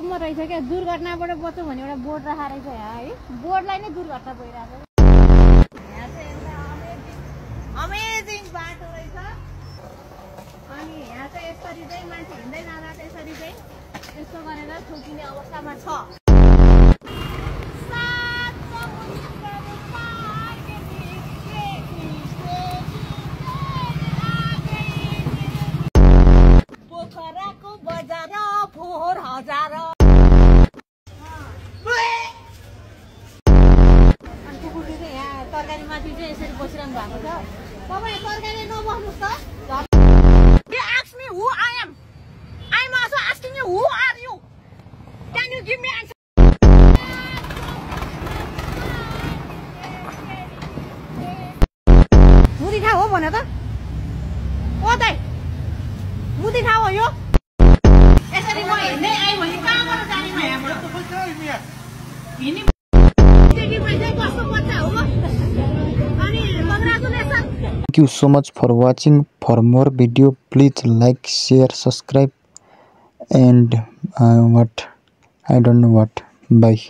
बाटोसम्म रहेछ क्या दुर्घटनाबाट बचौँ भने एउटा बोर्ड राखेर रहेछ यहाँ है बोर्डलाई नै दुर्घटना भइरहेको यहाँ चाहिँ एउटा अमेजिङ बाटो रहेछ अनि यहाँ चाहिँ यसरी चाहिँ मान्छे हिँड्दै जाँदा त्यसरी चाहिँ यस्तो गरेर ठोकिने अवस्थामा छ पोखराको बजार फोहोर हजार अनि कुकुरले चाहिँ यहाँ तरकारी माथि चाहिँ यसरी बसिरहनु भएको छ तपाईँ तरकारी नबस्नुहोस् त You ask me who I am. I'm also asking you who are you. Can you give me answer? मुदी ठाउँ हो भने त ओ दाइ मुदी ठाउँ हो यो यसरी म हिँड्दै आएँ भने कहाँबाट जाने म यहाँबाट हिँड्ने कस्तो बच्चा हो अनि congratulation Thank you so much for watching. For more video, please like, share, subscribe, and I don't know what. Bye.